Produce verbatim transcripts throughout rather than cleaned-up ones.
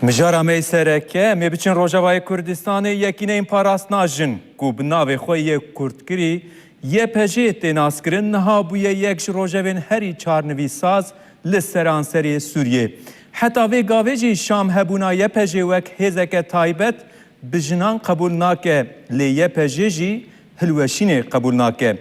Mijara me yê sereke, em ê biçin Rojavayê Kurdistanê. Yekîneyên Parastina Jin, ku bi navê xwe yê kurtkirî Y P J tê naskirin, niha bûye yek ji rojevên herî çarnivîssaz li seranserê Sûriyê. Heta vê gavê jî Şam hebûna Y P J wek hêzeke taybet bi jinan qebûl nake, lê Y P J jî hilweşînê qebûl nake.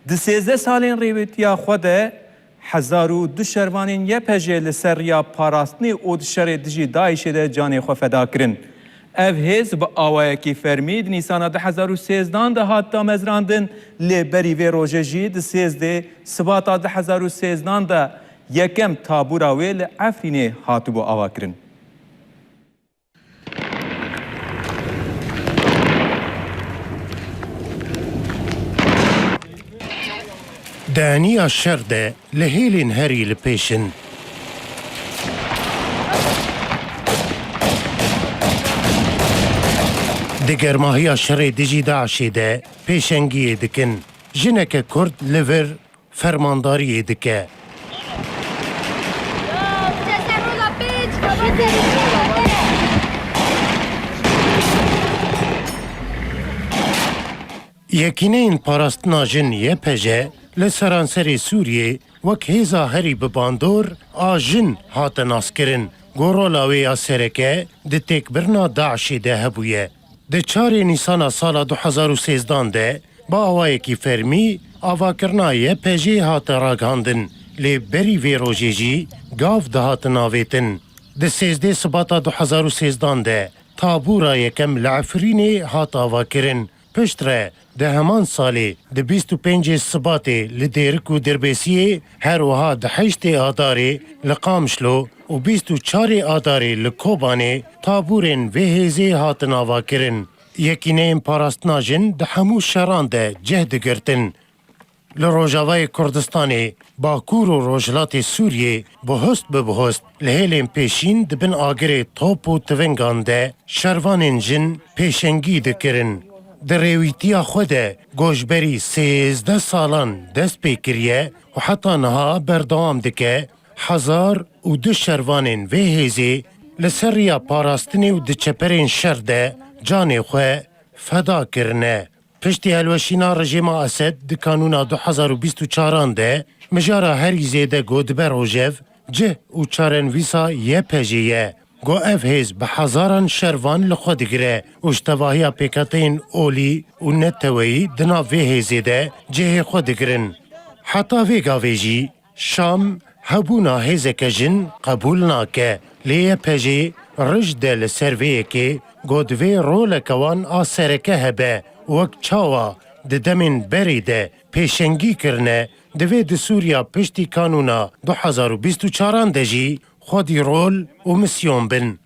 Di sêzdeh salên rêwîtiya xwe de hezar û du şervanên Y P J li ser riya parastinê û di şerê dijî DAIŞê de canê xwe feda kirin. Ev hêz bi awayekî fermî di Nîsana du hezar û sêzdan de hat damezrandin, lê berî vê rojê jî di sêzdeh Sibata du hezar û sêzdan de yekem tabûra wê li Efrînê hatibû avakirin. Di eniya şer de li hêlên herî li pêş in. Di germahiya şerê dijî DAIŞê de pêşengiyê dikin. Jineke Kurd li vir fermandariyê dike. Yekîneyên Parastina Jin Y P J li seranserê Sûriyê wek hêza herî bi bandor a jin hate naskirin. Ku rola wê ya sereke di têkbirina DAIŞê de hebûye. Di çarê Nîsana sala du hezar û sêzdan de bi awayekî fermî avakirina Y P J'ê hate ragihandin, lê berî vê rojê jî gav dihatin avêtin. Di sêzdeh Sibata du hezar û sêzdan de tabûra yekem li Efrînê hat avakirin. Piştre di heman salê di bîst û pêncê Sibatê li Dêrik û Dirbêsiyê, her wiha di heştê Adarê li Qamişlo û bîst û çarê Adarê li Kobanê tabûrên vê hêzê hatin avakirin. Yekîneyên Parastina Jin di hemû şeran de cih digirtin. Li Rojavayê Kurdistanê, Bakur û Rojhilatê Sûriyê bihust bi bihust li hêlên pêşîn di bin agirê top û tivingan de şervanên jin pêşengî dikirin. Di rêwîtiya xwe de ku ji berî sêzdeh salan dest pê kiriye û heta niha berdewam dike, hezar û du şervanên vê hêzê li ser riya parastinê û di çeperên şer de canê xwe feda kirine. Piştî hilweşîna rejîma Esed di kanûna du hezar û bîst û çaran de, mijara herî zêde ku dibe rojev, cih û çarenivîsa Y P J'ê ye. Ku ev hêz bi hezaran şervan li xwe digire û ji tevahiya pêkhateyên olî û neteweyî di nav vê hêzê de cihê xwe digirin. Heta vê gavê jî Şam hebûna hêzeke jin qebûl nake, lê Y P J'ê rij de li ser vê yekê ku divê roleke wan a sereke hebe, wek çawa di demên berê de pêşengî kirine, divê di Sûriya piştî kanûna du hezar û bîst û çaran de jî xwedî rol û misyon bin.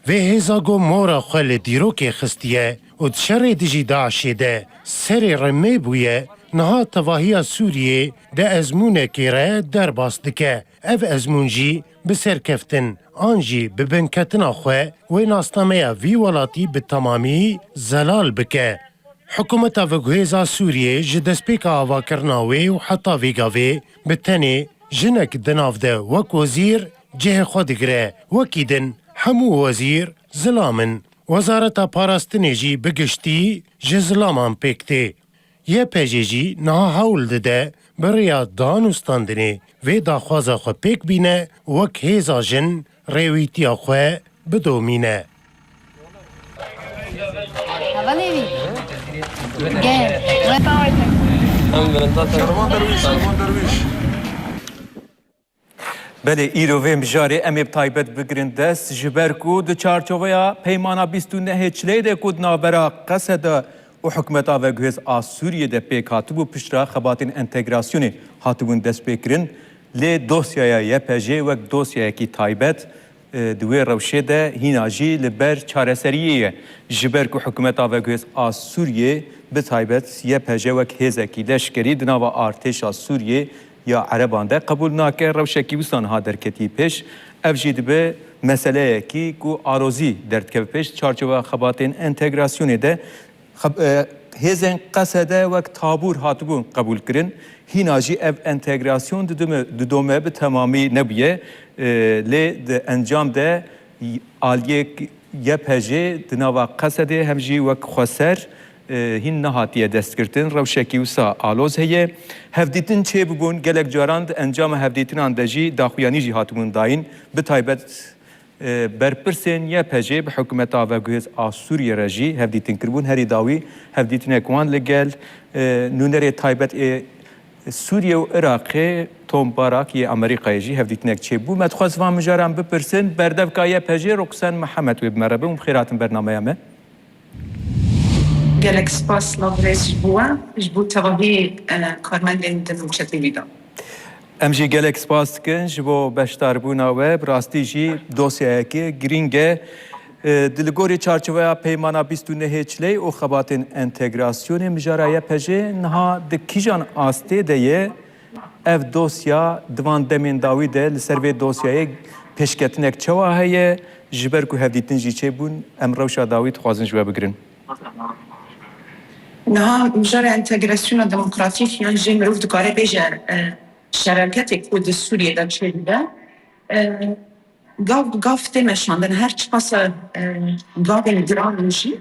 Vê hêza ku mora xwe li dîrokê xistiye û di şerê dijî DAIŞê de serê remê bûye, niha tevahiya Sûriyê di ezmûnekê re derbas dike. Ev ezmûn jî bi serkeftin an jî bi binketina xwe wê nasnameya vî welatî bi temamî zelal bike. Hikûmeta veguhêz a Sûriyê ji destpêka avakirina wê û heta vê gavê bi tenê jinek di nav de wek wezîr cihê xwe digire. Wekî din hemû wezîr zilam in. Wezareta Parastinê jî bi giştî ji zilaman pêk tê. Y P J jî niha hewl dide bi riya dan û standinê vê daxwaza xwe pêk bîne, wek hêza jin rêwîtiya xwe bidomîne. Hava nêvî. Gel. Em bilind zaten. Şervan derwîş, Şervan derwîş. Belê, îro vê mijarê em ê bi taybet bigirin dest, ji ber ku di çarçoveya Peymana bîst û nehê Çileyê de ku di navbera Qesede û hikûmeta veguhêz a Sûriyê de pêk hatibû, piştre xebatên entegrasyonê hatibûn destpêkirin. Lê dosyaya Y P J'ê wek dosyayekî taybet, e, di wê rewşê de hîna jî li ber çareseriyê ye. Ji ber ku hikûmeta veguhêz a Sûriyê, bi taybet Y P J wek hêzekî leşkerî di nava artêşa Sûriyê ya Ereban de qebûl nake, rewşekî wisa niha derketî pêş. Ev jî dibe meseleyekî ku arozî derdikeve pêş, çarçoveya xebatên entegrasyonê de xeb-, e, hêzên Qesede wek tabûr hatibûn qebûlkirin. Hîna jî ev entegrasyon didome, didome bi temamî nebûye, e, lê di encam de Aliyê Y P G di nava Qesedê hem jî wek xweser, e, hîn nehatiye destgirtin. Rewşekî wisa aloz heye. Hevdîtin çêbûbûn, gelek caran di encama hevdîtinan de jî daxuyanî jî hatibûn dayîn. Bi taybet, e, berpirsên Y P G bi hikûmeta veguhêz a Sûriyê re jî hevdîtin kiribûn. Herî dawî hevdîtinek wan li gel, e, nûnerê taybet ê Sûriye û Iraqê Tom Barak yê Amerîkayê jî hevdîtinek çêbû. Me dixwest van mijaran bipirsin, berdevka Y P G Roksen Mihemed wê bi me re bin û bi xêr hatin bernameya me. Gelek spas Lavrêz ji bo we, ji bo tevahî, e, karmendên di nûçe T V de. Em jî gelek spas dikin ji bo beşdarbûna we. Bi rastî jî dosyayeke girîng e. E, di li gorî çarçoveya Peymana bîst û nehê Çileyê û xebatên entegrasyonê, mijara Y P G niha di kîjan astê de ye? Ev dosya di van demên dawî de, li ser vê dosyayê pêşketinek çawa heye? Ji ber ku hevdîtin jî çêbûn, em rewşa dawî dixwazin ji we bigirin. Niha mijara entegrasyona demokratîk yan jî mirov dikare bêje, e, şeraketê ku di Sûriyê de çêdibe, e, gav bi gav tê meşandin, her çiqasa, e, gavên giran in jî,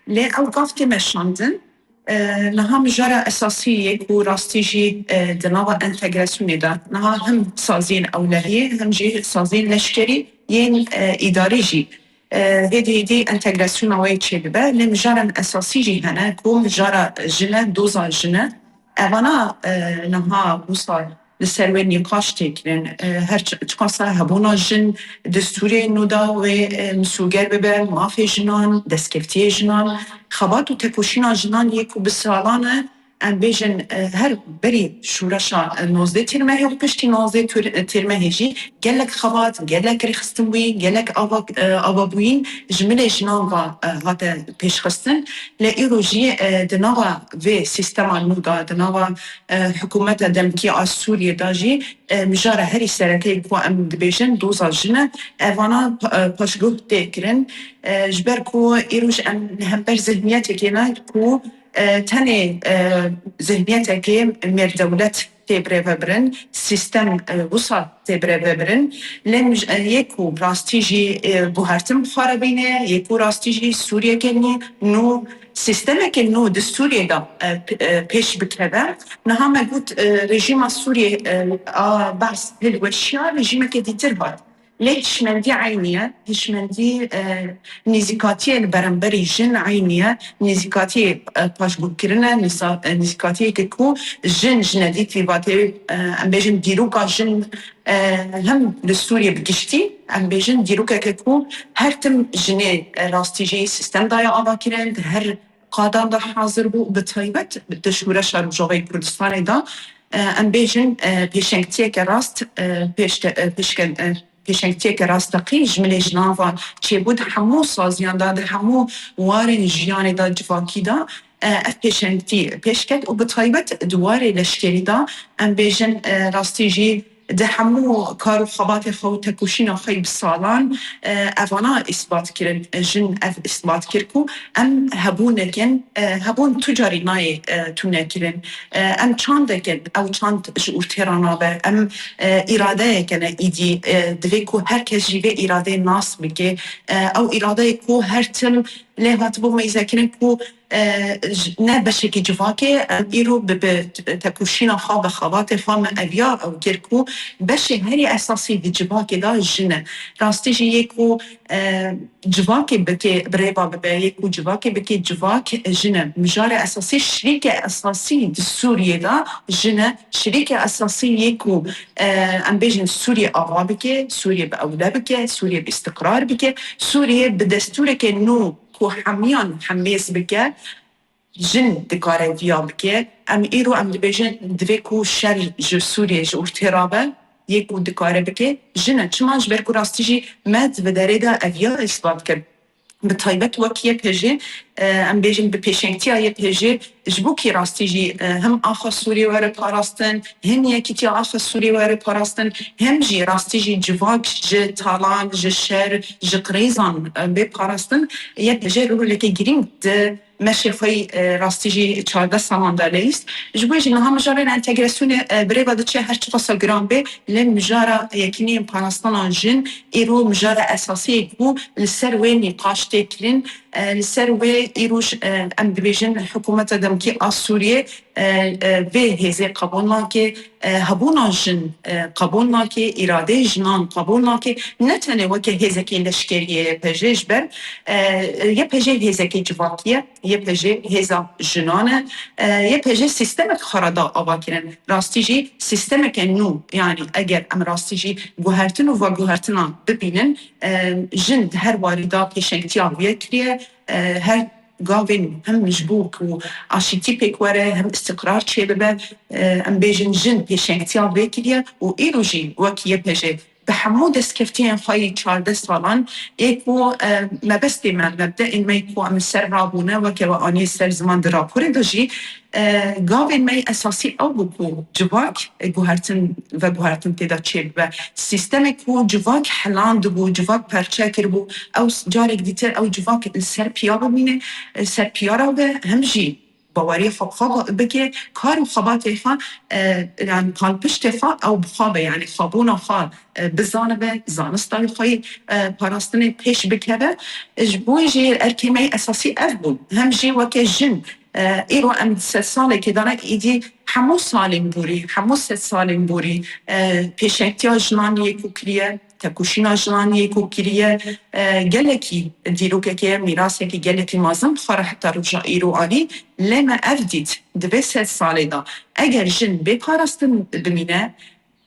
lê ew gav tê meşandin. E, niha mijara esasî yê ku rastî jî, e, di nava entegrasyonê de niha hem saziyên ewlehiyê hem jî saziyên leşkerî yên, e, îdarî jî, e, hêdî hêdî entegrasyona wê çêdibe. Lê mijaran esasî jî hene ku mijara jin e, doza jin e. Evana, e, niha wisa li ser wê nîqaş tê kirin. E, her çi-, çiqasa hebûna jin di Sûriyeyê nû de wê, e, misûger bibe, mafê jinan, destkeftiyê jinan, xebat û tekoşîna jinan yê ku bi salan e, em bêjin, e, her berî şûreşa, e, nozdeh Tîrmehê û piştî nozdeh Tûr-, e, Tîrmehê jî gelek xebat, gelek rêxistinbûyî, gelek ava, e, avabûyîn ji milê jinan ve, e, hate pêşxistin. Lê îro jî, e, di nava vê sîstema nû de, di nava, e, hikûmeta demkî a Sûriyê de jî, e, mijara herî sereke yê ku em dibêjin doza jin e. Evana pa-, e, paşguh tê kirin. E, ji ber ku îro jî em li hember zihniyetekê ne ku, e, tenê, e, zihniyetekê mêrdewlet tê birêvebirin, sîstem, e, wisa tê birêvebirin. Lê mij-, e, yê ku rastî jî, e, guhertin bi xwe re bîne, yê ku rastî jî Sûriyeke nî-, nû, sîstemeke nû di Sûriyê de, e, p-, e, pêş bikeve. Niha me got, e, rejîma Sûriyê, e, a Baas hilweşiya, rejîmeke dîtir hat. Lê hişmendî eynî ye. Hişmendî, e, nêzîkatiyê li beramberî jin eynî ye. Nêzîkatiyê, e, paşguhkirin e, nêza-, e, nêzîkatiyeke ku jin ji nedît vî vatê, e, em bêjin dîroka jin, e, hem li Sûriyê bi giştî, em bêjin dîrokeke ku her tim jinê, e, rastî jî sîstem daye avakirin, di her qadan de hazir bû, bi taybet di şûreşa Rojavayê Kurdistanê de, e, em bêjin, e, pêşengtiyeke rast, e, pêşke-, e, pêşke-, e, pêşengtiyeke rasteqî ji milê jinan ve çêbû di hemû saziyan de, di hemû warên jiyanê de, civakî de, e, ev pêşengtî pêş ket û bi taybet di warê leşkerî de, em bêjin, e, rastî jî di hemû kar û xebatê xwe û tekoşîna xwe yî bi salan, e, evana îsbat kirin. Jin ev îsbat kir ku em hebûnekin, e, hebûn tu carî nayê, e, tune kirin. E, em çandekin, ew çand ji ortê re nabe. Em, e, îradeyeke ne îdî, e, divê ku her kes jî vê îradeyê nas bike. E, ew îradeyê ku her tim lê hatibû meyzekirin ku, e, j-, ne beşekî civakê, em îro bi, bi tekoşîna xwe, bi xebatê xwe me eviya ew kir ku beşê herî esasî di civakê de jin e. Rastî jî yê ku, e, civakê bike, birêva bibe, yê ku civakê bike civak jin e. Mijarê esasî, şirîkê esasî di Sûriyê de jin e. Şirîkê esasî yê ku, e, em bêjin Sûriyê ava bike, Sûriyê bi ewle bike, Sûriyê bi îstiqrar bike, Sûriyê bi destûreke nû ku hemiyan hemêz bike, jin dikare viya bike. Em îro em dibêjin divê ku şer ji Sûriyê ji ortê rabe, yê ku dikare bike, jin e. Çima? Ji ber ku rastî jî me di vê derê de eviya îsbat kir. Bi taybet wek Y P G, e, em bêjin bi pêşengtiya Y P G, Ji bo kî rastî jî, e, him axa Sûriyê were parastin, him yekîtiya axa Sûriyê were parastin, him jî rastî jî civak ji talan, ji şer, ji qirêzan, e, bê parastin, Y P J roleke girîng di meşê xwe yî, e, rastî jî çardeh salan de leyîst. Ji bo jî niha mijarên entegrasyonê, e, bi rê ve diçe, her çiqasa giran bê, lê mijara yekîniyên parastina jin îro mijara esasî ye ku li ser wê nîqaş tê kirin. E, li ser wê îro ji, e, em dibêjin hikûmeta demkî a Sûriyê, e, e, vê hêzê qebûl nake, e, hebûna jin, e, qebûl nake, îradeyê jinan qebûl nake, ne tenê weke hêzekê leşkerî yê Y P J, ji ber, e, Y P J hêzekê civakî ye, Y P J hêza jinan e, e, Y P J sîstemek xwe re da ava kirin. Rastî jî sîstemeke nû, yanî eger em rastî jî guhertin û veguhertina bibînin, e, jin di her warî de pêşengtiya wê kiriye, e, her gavên him ji bo ku aşîtî pêk were, him îstiqrar çêbibe, e, em bêjin jin pêşengtiya vê kiriye û îro jî wek Y P J bi hemû destkeftiyên xwe yî çardeh salan ê ku, e, mebestê me, mebdeên me yî ku em li ser rabûne, weke we anî ser ziman di raporê de jî, e, gavên me yî esasî ew bû ku civak, e, guhertin, veguhertin tê de çêbibe. Sîstemê ku civak helandibû, civak perçe kiribû, ew s-, carek dîtir ew civak li ser piya bimîne, li ser piya re be, him jî baweriyê xwe bi xwe bike, kar û xebatê xwe, e, yanî palpiştê xwe ew bi xwe be, yanî xwebûna xwe, e, bizanibe, zanista xwe yî, e, parastinê pêş bikeve. Ji bo jî erkê me yî esasî ev bûn. Hem jî weke jin, e, îro em di sedsalekê de ne, îdî hemû salên borî, hemû sedsalên borî, e, pêşengtiya jinan yê ku kiriye, tekoşîna jinan yê ku kiriye, e, gelekî dîrokekê ye, mîrasekî gelekî mezin xwe re heta roja îro anî, lê me ev dît, di vê sed salê de eger jin bê parastin bimîne,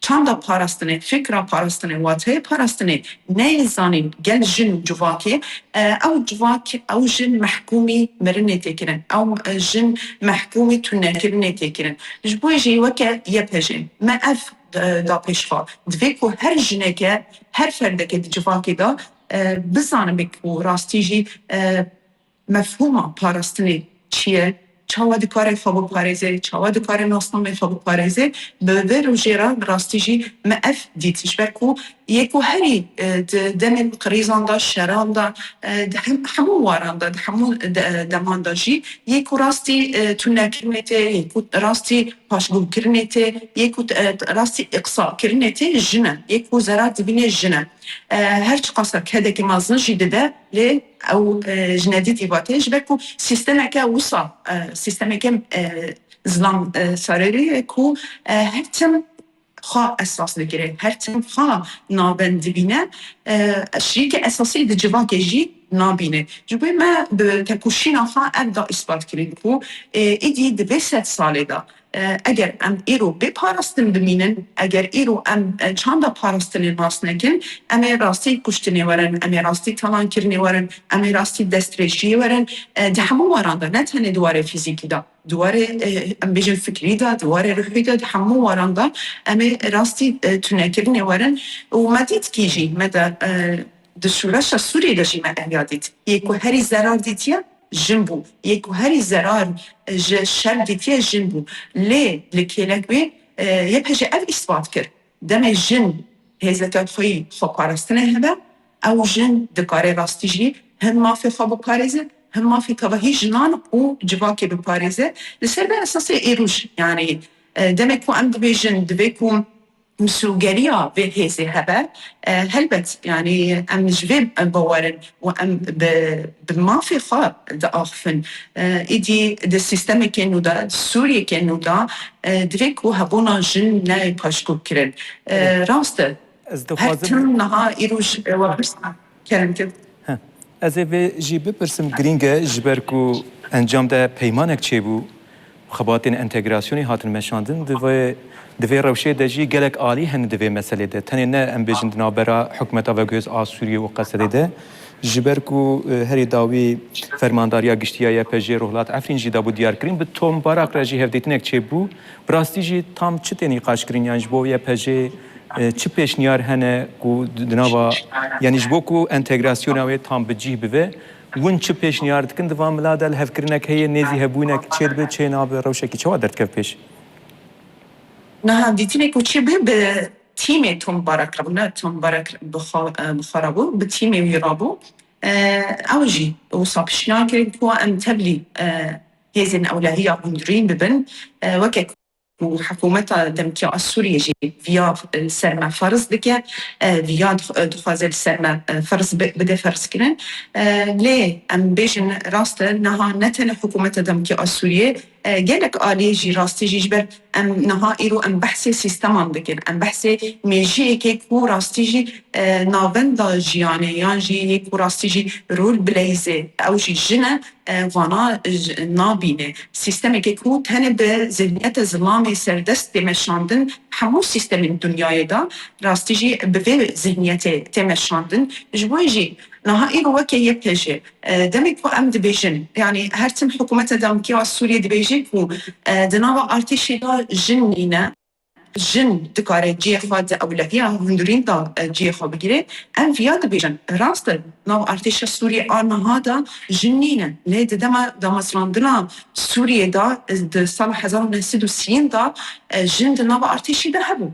çanda parastinê, fikra parastinê, wateyê parastinê neyê zanîn gel jin û civakê, e, ew civak, ew jin mehkûmî mirinê tê kirin, ew, e, jin mehkûmî tunekirinê tê kirin. Ji bo jî weke Y P J me ev, e, da pêş xwe. Divê ku her jineke, her ferdeke di civakê de, e, bizanibe ku rastî jî, e, mefhûma parastinê çi ye, çawa dikare xwe biparêze, çawa dikare nasnameyê xwe biparêze, bi vê rojê re bi rastî jî me ev dît. Ji ber ku yê ku herî, e, di demên qirîzan de, şeran de, e, di hem-, hemû waran de, di hemû de-, deman de jî yê ku rastî, e, tunekirinê tê, yê ku rastî paşguhkirinê tê, yê ku, e, rastî îqsakirinê tê jin e, yê ku zerar dibîne jin e. E, her çiqasa kedekî mezin jî dide, lê ew, e, ji nedîtî ve tê, ji ber ku sîstemeke wisa, e, sîstemeke, e, zilam, e, sarerî ye ku, e, her tim xwe esas digire, her tim xwe navend dibîne, e, şirîkê esasî di civakê jî nabîne. Ji bo me bi tekoşîna xwe ev da îspat kirin ku, e, êdî di vê sed salê de, e, eger em îro bê parastin bimînin, eger îro em, e, çanda parastinê nas nekin, em ê rastî kuştinê werin, em ê rastî talankirinê werin, em ê rastî destdirêjiyê werin, e, di hemû waran de, ne tenê di warê fîzîkî de, di warê, e, em bêjin fikrî de, di warê ruhî de, di hemû waran de em ê rastî, e, tunekirinê werin. Û me dît kî jî, me de, e, di şoreşa Sûriyê de jî me ev ya dît. Yê ku herî zerar dîtiye, jin bû. Yê ku herî zerar, e, ji şer dîtiye, jin bû. Lê li kêlek wê, e, Y P J ev îspat kir. Demê jin hêzeke xwe yî xweparastinê hebe, ew jin dikare rastî jî him mafê xwe biparêze, him mafê tevahî jinan û civakê biparêze. Li ser vê esasê êrûj, yanî, e, demê ku em dibêjin, divê ku misûgeriya vê hêzê hebe, e, helbet, yanî em ji vê bawer in û em bi, bi mafê xwe diaxifin. E, êdî di sîstemeke nû de, di Sûriyeke nû de, e, divê ku hebûna jin neyê paşguhkirin. E, rast e. Ez Her dixwazim tim niha îroj, e, we pirsa kerem kir. Heh. Ez ê vê jî bipirsim, girîng e, ji ber ku encam de peymanek çêbû, xebatên entegrasyonê hatin meşandin, di vê, di vê rewşê de jî gelek alî hene di vê meselê de. Tenê ne, em bêjin, di navbera hikûmeta veguhêz a Sûriyê û Qesedê de, ji ber ku, e, herî dawî Fermandariya Giştî ya Y P J'ê Rojhilat Efrîn jî dabû diyarkirin, bi Tom Barak re jî hevdîtinek çêbû. Bi rastî jî tam çi tê nîqaşkirin, yan ji bo Y P J'ê, e, çi pêşniyar hene ku di, di nava, yanî ji bo ku entegrasyona wê tam bi cih bibe, Hûn çi pêşniyar dikin di van mila de? Li hevkirinek heye, nêzî hebûnek çêdibe, çê nabe, rewşekî çawa derdikeve pêş? Niha dîtinê ku çi bi, bi tîmê Tom Barak rabû, ne Tom Barak bi xwe, e, bi xwe rabû, bi tîmê wî rabû. E, ew jî wisa piştiyar kirin ku em tevlî, e, hêzên ewlehiya hundirîn bibin. E, weke ku hikûmeta demkî a Sûriyê jî viya li ser me ferz dike, e, viya dix-, dixwaze li ser me, e, ferz bi-, bide ferzkirin. E, lê em bêjin rast e, niha ne tenê hikûmeta demkî a Sûriyê, e, gelek aliyê jî rastî jî ji ber em niha îro em behsê sîsteman dikin. Em behsê mêjiyekê ku rastî jî, e, navenda jiyanê yan jî yê ku rastî jî rol bileyzê, ew jî jin e, e, vana j-, nabîne. Sîstemekê ku tenê bi zihniyete zilamê serdest tê meşandin, hemû sîstemên dinyayê de rastî jî bi vê zihniyetê tê meşandin. Ji bo jî niha îro weke Y P J, e, demê ku em dibêjin, yanî her tim hikûmeta demkî a Sûriyê dibêje ku, e, di nava artêşê de jin nîne, jin dikare cihê xwe di ewlehiya hundirîn de, e, cihê xwe bigire. Em viya dibêjin. Rast e, nav artêşa Sûriyê a niha de jin nîne. Lê di dema damezrandina Sûriyê de, e, di sala hezar û neh sed û sî de, e, jin di nava artêşê de hebû.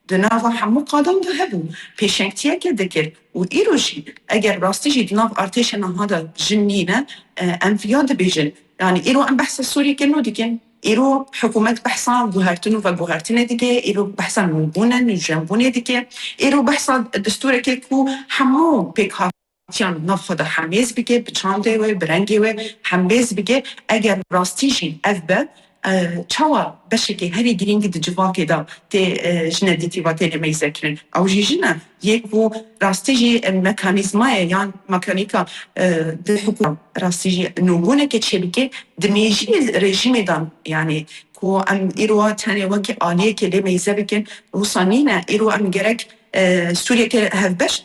Di nava hemû qadan de hebû. Pêşengtiyeke dikir. Û îro jî, eger rastî jî di nav artêşa niha de jin nîne, e, em viya dibêjin. Yanî îro em behsa Sûriyê kirin û dikin. Îro hikûmet behsa guhertin û veguhertinê dike, îro behsa nûbûne, nûjenbûnê dike, îro behsa distûrekê ku hemû pêkhatiyan nav xwe de hemêz bike, bi çandê wê, bi rengê wê hemêz bike. Eger rastî jî ev be, e, çawa beşekê herî girîng di civakê de tê, e, jine dîtî ve tê lêmeyzekirin? Ew jî jin e. Yê ku rastî jî, e, mekanîzmayê yan mekanîka, e, di hikû rastî jî nûbûneke çêbikê di mêjiyê rejîmê de, yanî ku em îro tenê wekî aliyekê lê meyze bikin, wisa nîne. Îro em gerek, e, Sûriyeke hevbeş,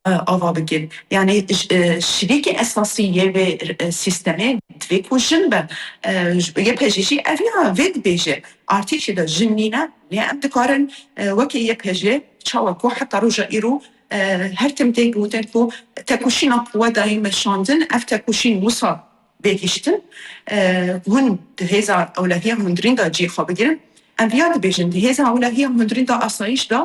e, ava bikin. Yanî ş-, e, şirîkê esasî yê vê, e, sîstemê divê ku jin be. E, j-, Y P J jî ev ya vê dibêje. Artêşê de jin nîne, lê em dikarin, e, wekî Y P J çawa ku heta roja îro, e, her tim tê gotin ku tekoşîna quwedayê meşandin, ev tekoşîn wisa bê hiştin, e, hûn di hêza ewlehiya hundirîn de cihê xwe bigirin. Em viya dibêjin, di hêza ewlehiya hundirîn de asayîş de,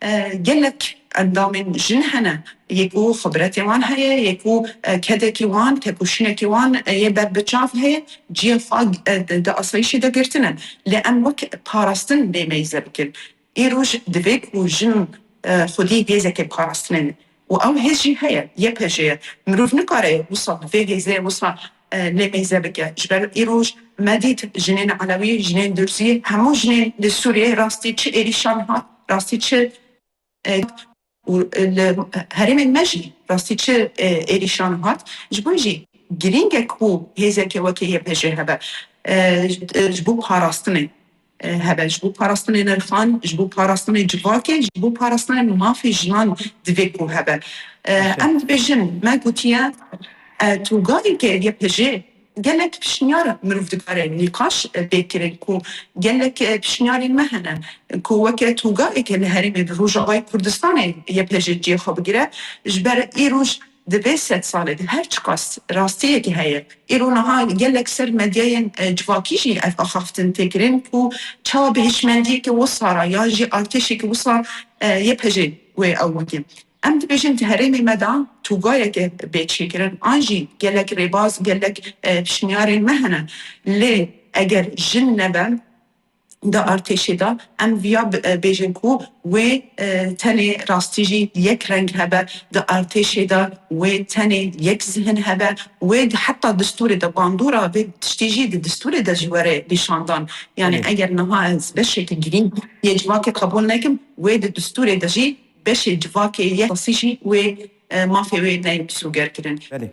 e, gelek endamên jin hene, yê ku xibretê wan heye, yê ku, e, kedekî wan, tekoşînekî wan, e, yê ber bi çav heye, cihê xwe, e, di, di asayîşê de girtine. Lê em wek parastin lê meyze bikin. Îroj divê ku jin, e, xwedî hêzeke parastinê ne. Û ew hêz jî heye, Y P J ye. Mirov nikare wisa bi vê hêzê wisa, e, lê meyze bike. Ji ber îroj me dît jinên Elewî, jinên Durzî, hemû jinên li Sûriyê rastî çi êrîşan hat, rastî çi, e, û li herêmên me jî rastî çi, e, êrîşan hat. Ji bo jî girîng e ku hêzeke weke Y P J hebe, e, ji bo parastinê, e, hebe, ji bo parastinê nirxan, ji bo parastinê civakê, ji bo parastinê mafê jinan divê ku hebe. E, em dibêjin, me gotiye, e, tûgayeke Y P J gelek pişniyar mirov dikare nîqaş, e, pê kirin ku gelek, e, pişniyarên me hene ku weke tûgayeke li herêmê li Rojavayê Kurdistanê Y P J cihê xwe bigire. Ji ber îroj di vê sedsalê de her çiqas rastiyekî heye. Îro niha gelek ser medyayên, e, civakî jî ev axaftin tê kirin ku çawa bi hişmendiyeke wisa re yan jî artêşeke wisa, e, Y P J wê ew bike. Em dibêjin di herêmê me de tûgayeke bê çêkirin an jî gelek rêbaz, gelek, e, pişniyarên me hene. Lê eger jin nebe, di artêşê de em viya bi-, e, bêjin ku wê, e, tenê rastî jî yek reng hebe, di artêşê de wê tenê yek zihin hebe, wê di heta distûrê de bandora vê tiştî jî di distûrê de jî were nîşandan. Yanî Belê. Eger niha ez beşekî girîng yê civakê qebûl nekim, wê di distûrê de jî beşê civakê yek esasî jî wê, e, mafê wê neyê pisûgerkirin. Belê.